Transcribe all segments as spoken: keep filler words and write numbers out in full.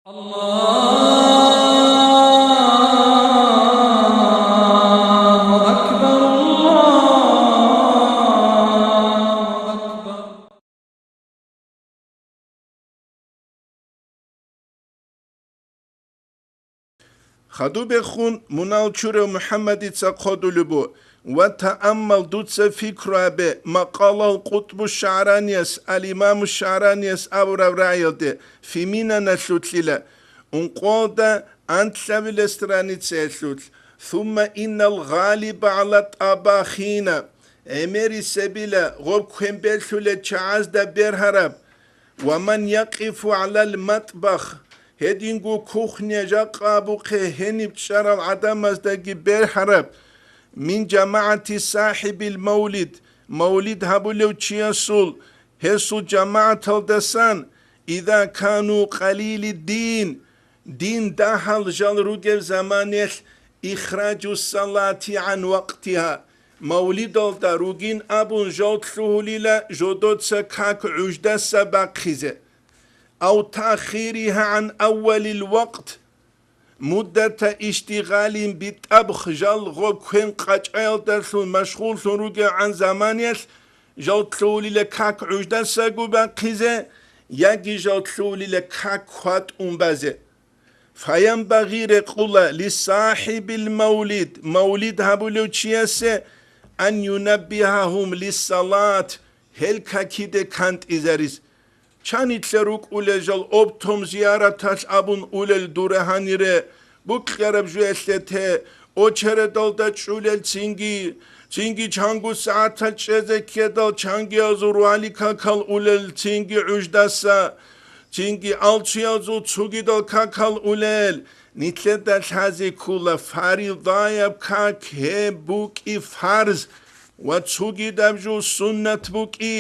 الله أكبر، الله أكبر. Хадубехун мунал чурав МухӀаммадица хъодулеб бу: «Ва тааммал, дуца пикру гьабе, макъалал къутӀбу ШагӀранияс, ал-имаму ШагӀранияс абураб рагӀиялде, фи Минаналъулъила, ункъоялда анлъабила страницаялъулъ, сумма иннал гъалиба гӀала тӀабахина, гӀемерисебила гъоб квен белъулел чагӀазда бергьараб, ва ман якъифу гӀалал матбах, гьединго кухня жакъа абухъе гьениб чӀарал гӀадамаздаги бергьараб, мин жамагӀати сахибил мавлид, мавлид гьабулев чиясул, гьесул жамагӀаталдасан, иза кану къалили дин, дин дагьал жал ругеб заманалъ, ихраджу салати гӀан вакътиха, мавлидалда ругин абун жал лъугьулила жодоца как гӀуждаса бахъизе, ав таахиригьа гӀан аввалил вакът, муддата иштигъалин битӀабх, жал гъоб квен къачӀаялдалъун машгъуллъун ругевгӀан заманалъ жал лъугьулила как гӀуждасаго бахъизе, яги жал лъугьулила как хватӀун базе. Фаянбагъи, рекъула, лисахибил мавлид, мавлид гьабулев чиясе, ан юнаббигьагьум лиссалат, гьел какиде кантӀизарис. Чан нилъер рукӀулел жал оптом зияраталъ абун улел дуре гьанире, букьараб жуялъе те, очередалда чӀулел цинги, цинги чанго сагӀатал чӀезе ккедал чангиязул ругьали какал улел цинги гӀуждаса, цинги алцуязул цугидал какал улел, нилъеда лъазе ккола фаридаяб как гьеб букӀи фарз ва цугидаб жо суннат букӀи,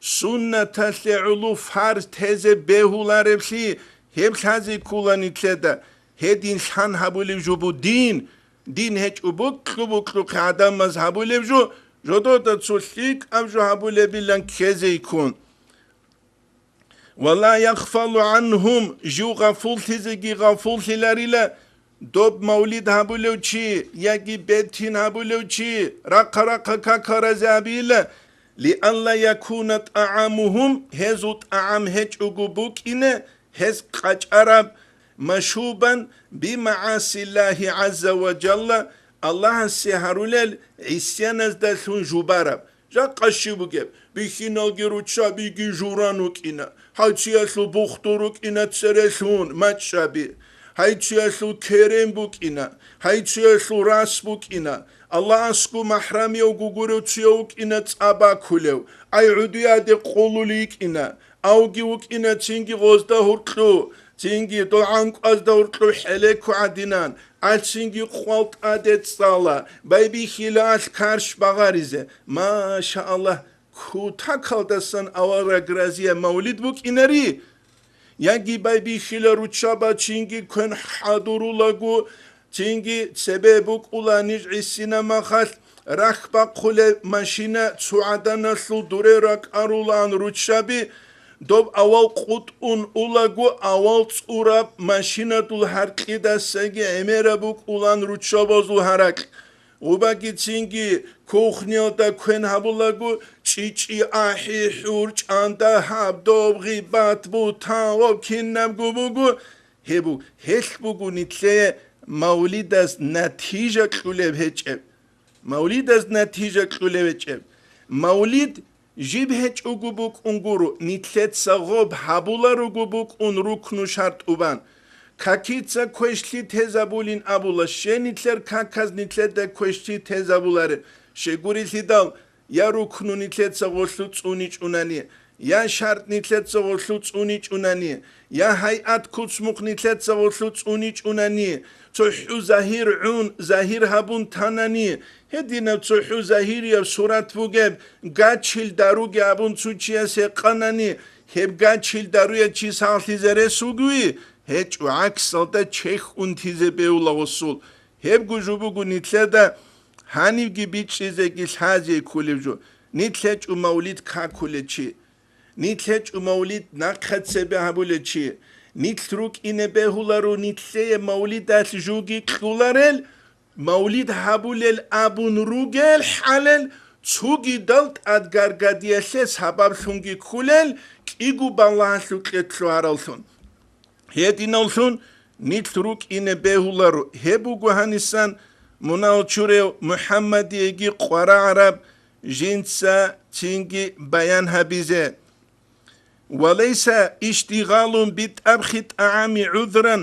суннаталъе гӀоло фарз тезе бегьулареблъи гьеб лъазе ккола нилъеда. Гьедин лъан гьабулев жо бу дин, дин гьечӀо букьу-букьухъе гӀадамаз гьабулев жо, жодода цо лъикӀаб жо гьабулебилан ккезейккун. Ва ла яхфалу гӀанхум, жив гъафуллъизеги гъафуллъиларила, доб мавлид гьабулев чи яги бетин гьабулев чи рахъа-рахъа какал разе абила, лиалла якуна тӀагӀамухум, гьезул тӀагӀам гьечӀого букӀине, гьез къачӀараб, машубан бимагӀасиллагьи гӀазза ва жалла, Аллагьасе гьарулел гӀисяназдалъун жубараб. Жакъа щиб бугеб? Бихьиналги руччабиги журан вукӀина, гьайциялъул бухдул рукӀина церелъун мачӀаби, гьайциялъул керен букӀина, гьайциялъул рас букӀина, Аллагьасго махӀрамияв гугурев цуяв вукӀина цӀа бакулев, ай гӀудуяде къулул йикӀина, авги вукӀина цинги гъозда гьуркьу, цинги дол гӀанкӀуазда гьуркьу хӀелеко гӀадинан, ай цинги къвал тӀаде цӀала, байбихьила алъ карш багъаризе. Машааллагь, кутакалдасан авараг разия мавлид букӀинари? Яги байбихьила руччаба цинги квен хӀадурулаго, цинги цебе букӀула ниж гӀисина махалъ, рахь бахъулеб машина цо гӀаданалъул дуре ракӀарулаан руччаби, доб авал къутӀун улаго, авал цӀураб машинадул гьаркьидасаги гӀемераб букӀулаан руччабазул гьаракь. Гъубаги цинги кухниялда квен гьабулаго, чӀичӀи, ахӀи, хӀур, чӀанда, гьаб, доб, гъибат, бутан ва кинабго буго, гьеб бу-, гьелъ буго нилъее мавлидаз натижа кьулеб гьечӀеб. Мавлидаз натижа кьулев гьечӀеб. Мавлид жиб гьечӀого букӀун гуро, нилъеца гъоб гьабуларого букӀун рукну шартӀ убан. Какица квешлъи тезабулин абула, щенилъер каказ нилъеда квешлъи тезабулареб. Щегурелъидал, я рукну нилъеца гъолъу цӀуничӀунани, я шартӀ нилъеца гъолъу цӀуничӀунани, я гьайат куцмухъ нилъеца гъолъу цӀуничӀунани, цохӀу загьир гӀун, загьир гьабун танани, гьединаб цохӀу загьирияб сурат бугеб, гачил даруги абун цо чияс гьекъанани, гьеб гачил даруя чи сахлъизе рес вугевий? ГьечӀо, гӀаксалда чехь унтизе бевла гъосул. Гьебго жо буго нилъеда гьанибги бичӀчӀизеги лъазе кколеб жо. Нилъ гьечӀо мавлид какулев чи. Нилъ гьечӀо мавлид нахъа цебе гьабулев чи. Нилъ рукӀине бегьуларо нилъее мавлидалъ жуги кьуларел, мавлид гьабулел абун ругел хӀалел, цогидал тӀадгаргадиялъе сабаблъунги кколел, кӀиго балагьалъукье лъугьараллъун. Гьединаллъун нилъ рукӀине бегьуларо. Гьеб буго гьанисан мунагьал чурав МухӀаммадиеги къварагӀараб жинца цинги баян гьабизе. «Ва лайса иштигъалун битӀабхи тӀагӀами гӀузран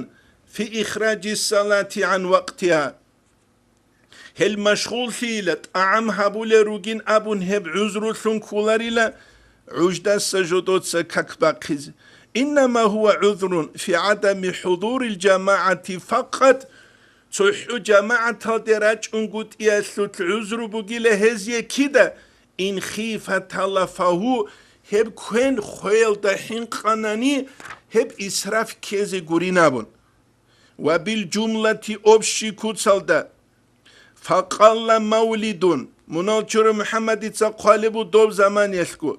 фи ихраджи салати гӀан вакътиха». Гьел машгъуллъийила, тӀагӀам гьабулел ругин абун гьеб гӀузрулъун кколарила, гӀуждаса жодоца как бахъизе. «Иннама гьува гӀузрун фи гӀадами хӀузурил жамагӀати факъат». ЦохӀо жамагӀаталде рачӀунгутӀиялъулъ гӀузру бугила гьезие кида, ин хифа талафагьу, гьеб квен хвеялда хӀинкъанани, гьеб исраф ккезе гурин абун. Ва бил жумлати, общий куцалда, факъалла мавлидун, мунагьал чурав МухӀаммадица хъвалеб буго доб заманиялъго,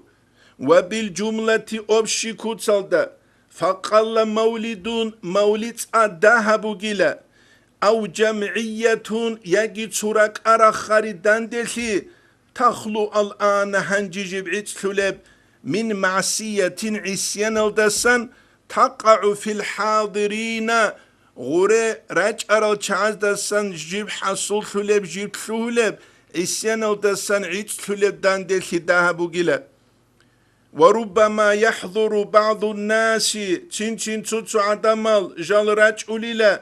ва бил жумлати, общий куцалда, факъалла мавлидун, мавлид цӀа дагьаб бугила, ав жамгӀиятун, яги цо ракӀа рахари данделъи, тахлу ал-ана, гьанжи жиб гӀицӀлъулеб, мин магӀсиятин, гӀисяналдасан, такъагӀу фил хӀадирина, гъуре рачӀарал чагӀаздасан жиб хӀасуллъулеб, жиб лъугьулеб, гӀисяналдасан гӀицӀлъулеб данделъи дагьаб бугила. Ва руббама яхӀзуру багӀдун-наси, цин-цин цо-цо гӀадамал жал рачӀулила,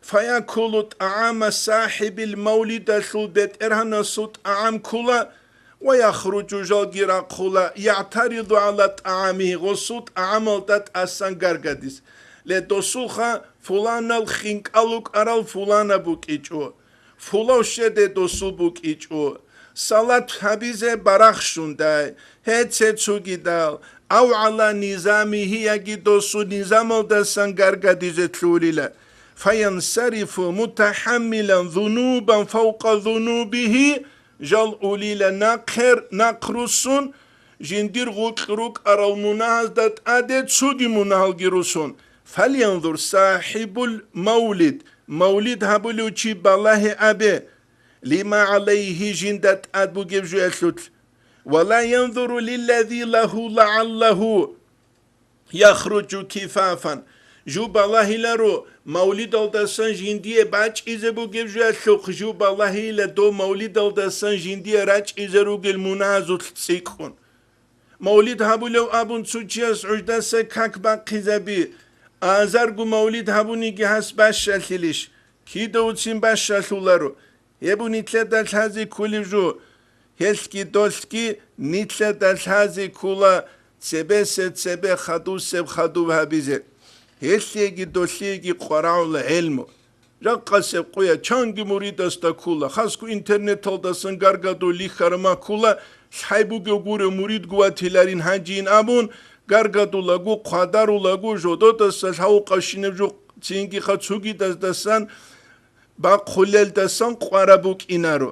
фаякулу тӀагӀама сахӀибил мавлидалъул бетӀергьанасул тӀагӀам ккула, ва яхруджу, жалги рахъула, ягӀтариду гӀала тӀагӀамигьи, гъосул тӀагӀамалда тӀасан гаргадиз. Ле, досулха фуланал хинкӀал вукӀарал фулана букӀичӀо. Фулав щеде досул букӀичӀо. Салат гьабизе барахщундай, гьеце цугидал, ав гӀала низамигьи, яги досул низамалдасан гаргадизе лъугьулила. Фаян сарифу мутахӀаммилан зунубан фавкъа зунубигьи, жал улила нахъер, нахъ руссун, жиндир гъукь рукӀарал мунагьазда тӀаде цуги мунагьалги руссун. Фалянзур сахӀибул мавлид, мавлид гьабулев чи балагье абе, лима гӀалайгьи, жинда тӀад бугеб жуялъулъ, ва ла янзуру лиллази лагьу лагӀаллагьу яхруджу кифафан. Жу балагьиларо, мавлидалдасан жиндие бачӀизе бугеб жуялъухъ, жу балагьила дов мавлидалдасан жиндие рачӀизе ругел мунагьазулъ цӀикӀкӀун. Мавлид гьабулев абун цо чияс гӀуждаса как бахъизаби, азарго мавлид гьабуниги гьас бащалъилищ? Кидавцин бащалъуларо. Гьеб нилъеда лъазе кколеб жо. Гьелъги долъги нилъеда лъазе ккола цебесеб цебе, хадусеб хадуб гьабизе. Гьелъиеги долъиеги къварагӀула гӀелму. Жакъасеб къуя чанги муридасда ккула, хасго интернеталдасан гаргадул лихьарма ккула, лъай бугев гурев муридгу ватиларин гьанжин абун, гаргадулагу, хъвадарулагу, жододаса лъавукъавщинаб жо цинги хъа цугидаздасан бахъулелдасан къвараб букӀинаро.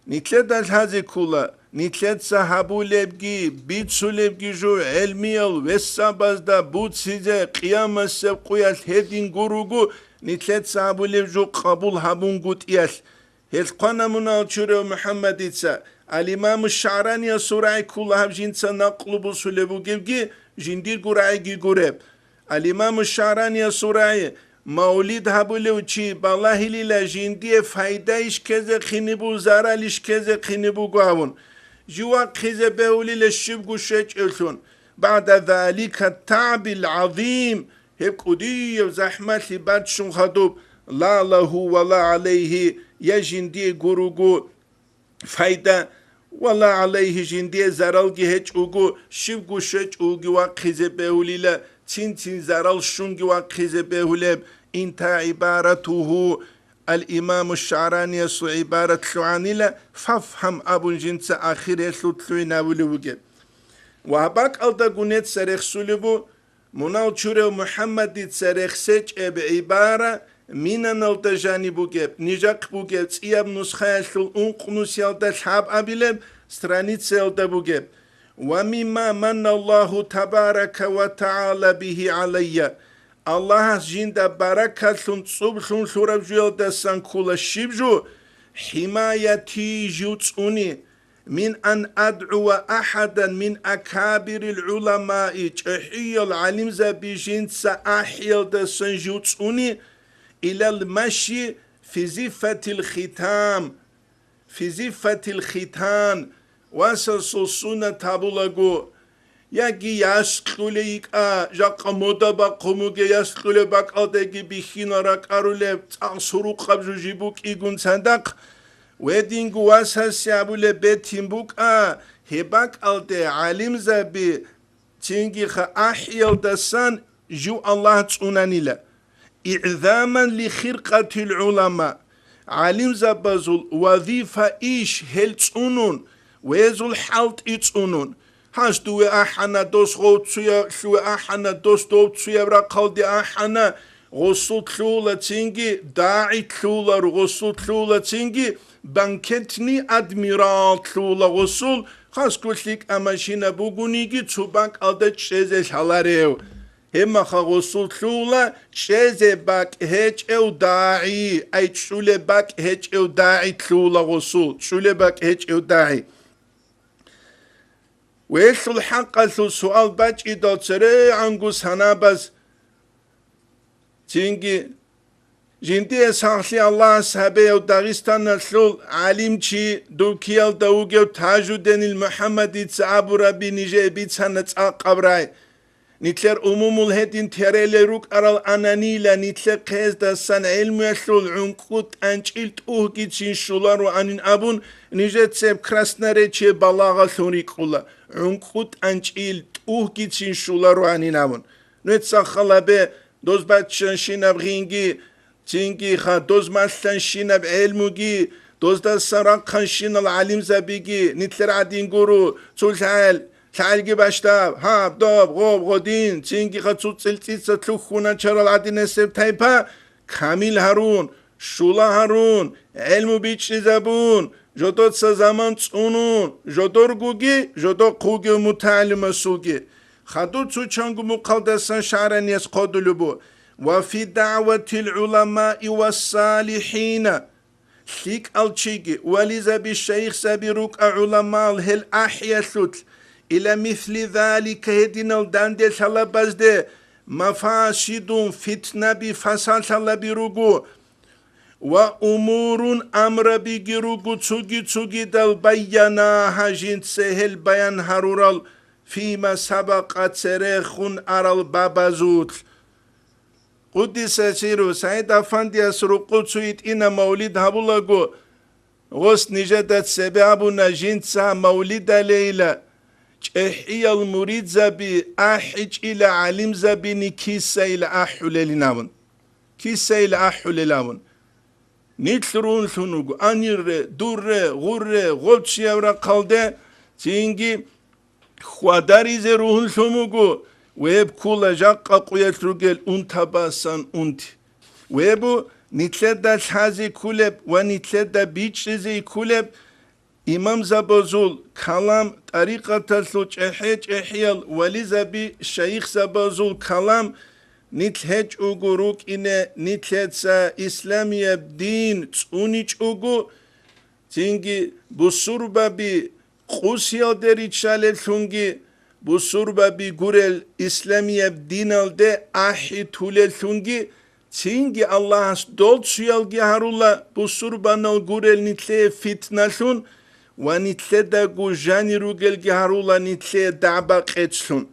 Нилъеда лъазе ккула, нилъеца гьабулебги, бицулебги жо гӀелмиял весабазда буцизе, къиямасеб къуялъ гьедин гуруго, нилъеца гьабулеб жо къабул гьабунгутӀиялъ. Гьел хъвана мунагьал чурав МухӀаммадица, ал-Имаму ШагӀраниясул рагӀи ккула гьаб жинца накълу бусулеб бугебги, жиндирго рагӀиги гуреб. Ал-Имаму ШагӀраниясул рагӀи, мавлид гьабулев чи балагьилила жиндие файда ишкезе хъинибу, зарал ишкезе хъинибуго абун. Жив вахъизе бегьулила щибго щвечӀевлъун. БагӀда залика тагӀбил гӀазим, гьеб кӀудияб захӀмалъи баччун хадуб, ла лагьу ва ла гӀалайгьи, я жиндие гуруго, файда, ва ла гӀалайгьи, жиндие заралги гьечӀого, щибго щвечӀоги вахъизе бегьулила, цин-цин зарал щунги вахъизе бегьулеб, инта гӀибаратугьу, ал-Имаму ШагӀраниясул гӀибарат лъугӀанила, фафхӀам абун жинца ахирелъул лъугӀинавулев вугеб. Ва гьаб бакӀалда гунеца рехсулеб бу, Мунал чурев МухӀаммадица рехсечӀеб гӀибара Минаналда жаниб бугеб, нижахъ бугеб цӀияб нусхаялъул ункънусиялда лъабабилеб страницаялда бугеб: «Ва мимма манналлагьу табарака ва тагӀала бигьи гӀалайя», Аллагьас жинда баракатлъун цӀублъун лъураб жуялдасан ккола щиб жо? «ХӀимаяти», жив цӀуни, «мин ан адгӀува ахӀадан мин акабирил гӀуламаи», чӀахӀиял гӀалимзаби жинца ахӀиялдасан жив цӀуни, «илал маши фи зиффатил хитам», фи зиффатил хитан, васасул суннат гьабулаго, яги яс кьулей йикӀа, жакъа мода бахъун бугей яс кьулеб бакӀалдаги бихьинал ракӀарулеб цӀакъ сурукъаб жо жиб букӀигун цадахъ, гьединго васасе абулеб бетин букӀа, гьеб бакӀалде гӀалимзаби, цинги-ха ахӀиялдасан жив Аллагь цӀунанила. «ИгӀзаман ли хиркъатил гӀулама», гӀалимзабазул вазифа иш гьел цӀунун, везул хӀалтӀи цӀунун. Гьас дуве ахӀана, дос гъовцуяб, лъуве ахӀана, дос довцуяб рахъалде ахӀана, гъосул лъугьула цинги, дагӀи лъугьула, гъосул лъугьула цинги, банкетный адмирал лъугьула гъосул, хасго лъикӀа машина бугониги цо бакӀалда чӀезе лъаларев. Гьебмаха гъосул лъугьула чӀезе бакӀ гьечӀев дагӀи, ай чӀулеб бакӀ гьечӀев дагӀи лъугьула гъосул, чӀулеб бакӀ гьечӀев дагӀи. Велъул хӀакъалъул суал бачӀидал церегӀанго санабаз цинги, жиндие сахлъи Аллагьас гьабеяв Дагъистаналъул гӀалимчи, дубкиялда вугев Тажуденил МухӀаммадица абураби нижее бицана цӀакъаб рай. Нилъер умумул гьедин терелел рукӀарал ананила, нилъер хъездасан гӀелмуялъул гӀункӀу тӀанчӀил тӀугьгицин щулароанин абун, нижецеб красноречие балагъалъун рикӀкӀула, гӀункӀу тӀанчӀил тӀугьгицин щулароанин абун. Нугьеца халабе, доз баччанщинаб гъинги, цинги-ха доз малъанщинаб гӀелмуги, доздасан рахъанщинал гӀалимзабиги, нилъер гӀадин гуро, цо лъагӀел, лъагӀелги бащдаб, гьаб, доб, гъоб, гъодин, цинги-ха цо цӀилцӀица лъухьуначарал гӀадинасеб тайпа, камил гьарун, щула гьарун, гӀелму бичӀчӀизабун, жодоца заман цӀунун, жодоргоги, жодохъ вугев мутагӀалимасулги. Хадур цо чанго мухъалдасан шагӀранияс хъодулеб буго: «Ва фи дагӀватил гӀуламаи вассалихӀина». ЛъикӀал чиги, вализаби, шайихзаби рукӀа гӀуламал гьел ахӀиялъулъ, ила мисли залика, гьединал данде лъалабазде, мафасидун, фитнаби, фасалъалаби руго, ва умурун, амрабиги руго цуги-цугидал, байяна, гьажинце гьел баян гьарурал, фима сабакъа, церехун арал бабазулъ. Къуддиса сирру, СагӀид Афандияс рукъу цо итӀина мавлид гьабулаго, гъос нижеда цебе абуна, жинца мавлидалейила, чӀехӀиял муридзаби ахӀичӀила гӀалимзабини кисайила ахӀулелин абун. Кисайила ахӀулел абун. Нилъ ругьунлъун вуго, анирре, дурре, гъурре, гъоччияб рахъалде, цинги хьвадаризе ругьунлъун вуго, веб ккула жакъа къуялъ ругел унтабасан унти. Вебу нилъеда лъазе ккулеб ва нилъеда бичӀчӀизе ккулеб имамзабазул калам, тӀарикъаталъул чӀехӀе-чӀехӀиял вализаби, шайихзабазул калам, нилъ гьечӀого рукӀине, нилъеца исламияб дин цӀуничӀого, цинги бусурбаби къусиялде риччалеблъунги, бусурбаби гурел исламияб диналде ахӀи тулеллъунги, цинги Аллагьас долцуялги гьарула бусурбанал гурел нилъее фитналъун ва нилъедаго жанир ругелги гьарула нилъее дагӀба-къецлъун.